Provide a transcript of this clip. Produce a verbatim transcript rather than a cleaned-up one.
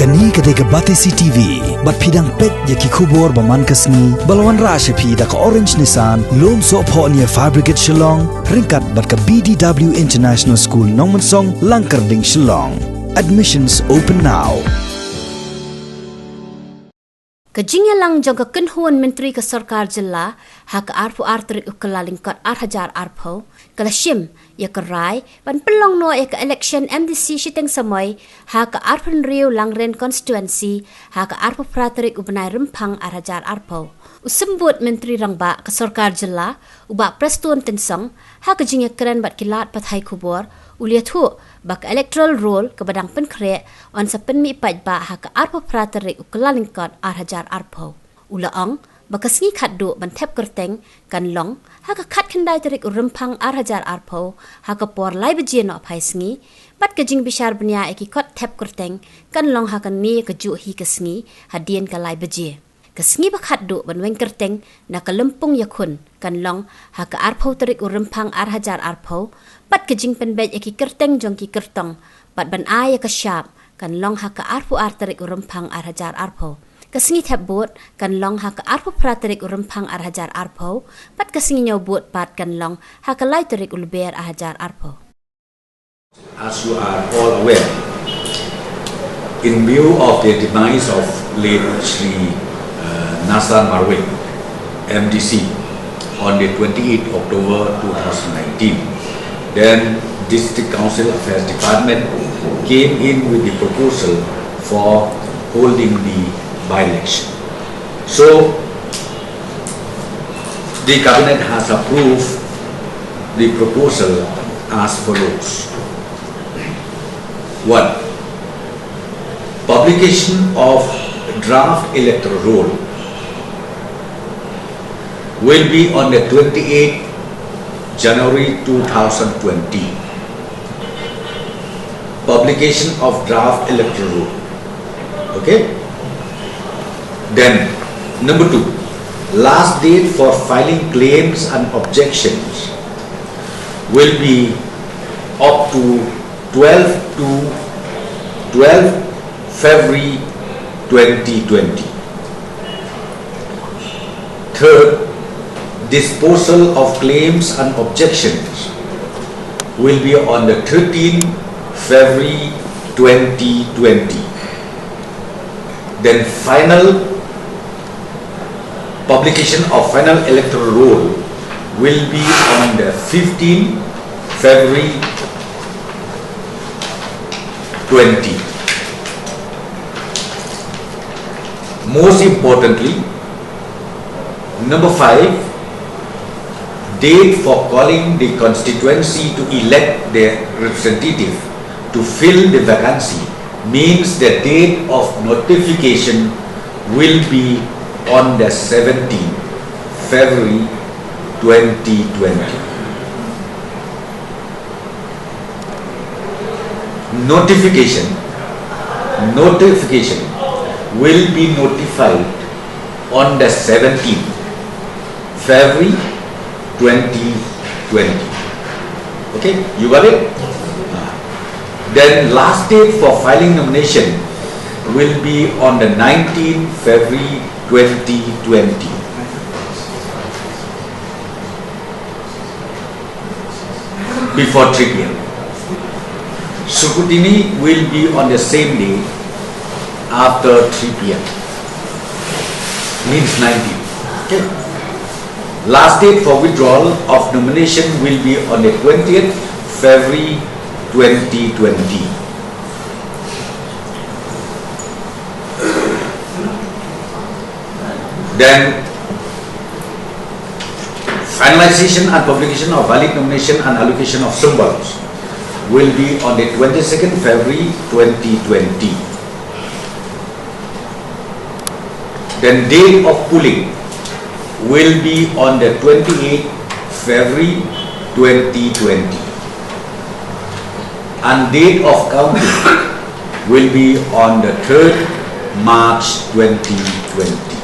Kane ka dei ka Batesi T V, bad phi dang peit ïa ki khubor ba man ka sngi, ba la wanrah sha phi da ka Orange Nissan, Lumsohphoh near Fire Brigade Shillong, ryngkat bad ka B D W International School Nongmensong, Langkyrding, Shillong. Admissions open now. Ka jingïalang jong ka kynhun myntri ka sorkar jylla ha ka arphew ar tarik u Kyllalyngkot ar hajar arphew, ka la shim ïa ka rai ban pynlong noh ïa ka election M D C shiteng samoi ha ka arphew hynriew Langren constituency ha ka arphew phra tarik u bnai Rymphang ar hajar arphew. U symbud myntri rangbah ka sorkar jylla, u Bah Prestone Tynsong, ha ka jingïakren bad ki lad pathai khubor, u la ïathuh ba ka electoral roll kaba dang pynkhreh yn sa pynmih paidbah ha ka arphew phra tarik u Kyllalyngkot ar hajar arphew. U la ong ba ka sngi khatduh ban thep kyrteng kan long ha ka khatkhyndai tarik u Rymphang ar hajar arphew, ha ka por lai baje nohphai sngi, bad ka jingbishar bniah ïa ki kot thep kyrteng kan long ha kane kajuh hi ka sngi hadien ka lai baje. Ka sngi ba khatduh ban weng kyrteng na ka lympung ïakhun kan long ha ka arphew tarik u Rymphang ar hajar arphew, bad ka jingpynbeit ïa ki kyrteng jong ki kyrtong bad ban ai ïa ka shap kan long ha ka arphew ar tarik u Rymphang ar hajar arphew. Ka sngi thep vote kan long ha ka arphew phra tarik u Rymphang ar hajar arphew, bad ka sngi ñiew vote pat kan long ha ka lai tarik u Lber ar hajar arphew. As you are all aware, in view of the demise of late Shri, uh, Nasa Marwei, M D C, on the twenty-eighth October two thousand nineteen, then District Council Affairs Department came in with the proposal for holding the by-election. So, the cabinet has approved the proposal as follows. One, publication of draft electoral roll will be on the twenty-eighth January two thousand twenty. Publication of draft electoral roll. Okay? Then, number two, last date for filing claims and objections will be up to twelve to twelve February twenty twenty. Third, disposal of claims and objections will be on the thirteenth February twenty twenty. Then final publication of final electoral roll will be on the fifteenth February twenty. Most importantly, number five, date for calling the constituency to elect the representative to fill the vacancy means the date of notification will be on the seventeenth February twenty twenty. Notification, notification will be notified on the seventeenth February twenty twenty. Okay, you got it? Then last date for filing nomination will be on the nineteenth February twenty twenty. Before three P M. Scrutiny will be on the same day after three P M. Means nineteen. Okay. Last date for withdrawal of nomination will be on the twentieth February twenty twenty. Then, finalization and publication of valid nomination and allocation of symbols will be on the twenty-second February twenty twenty. Then date of polling will be on the twenty-eighth February twenty twenty. And date of counting will be on the third March twenty twenty.